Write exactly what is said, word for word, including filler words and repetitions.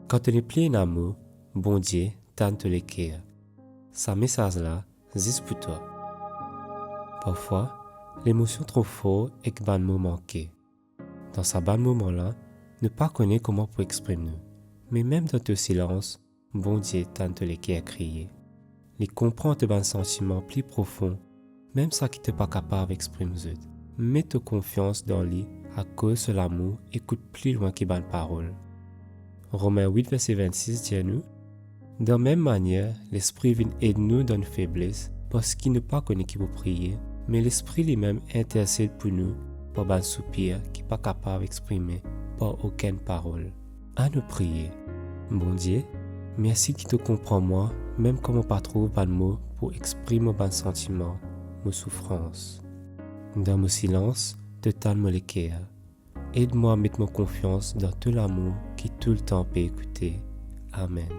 Kan to nepli ena mo, Bondie tann to leker. Sa mesaz la zis pou twa. Parfwa, lemosion tro for ek bann mo manke. Dan sa bann moman la, nou pa kone kouma pou exprim nou. Me mem dan to silans, Bondie tann to leker kriye. Li konpran to bann santiman pli profon, mem sa ki to pa kapav exprim zot. Met to konfians dan li, akoz so lamour ekout pli lwin ki bann parol. Romin wit verse vennsis dir nou, dan mem manier, Lespri vinn ed nou dan nou febles, parski nou pa kone ki pou priye, me Lespri limem intersed pou nou par bann soupir ki pa kapav exprime par okenn parol. Anou priye. Bondie, mersi ki to konpran mwa, mem kan mo pa trouv bann mo pou exprim mo bann santiman, mo soufrans. Dan mo silans, to tann mo leker. Ed mwa met mo konfians dan to lamour ki toultan pe ekoute. Amen.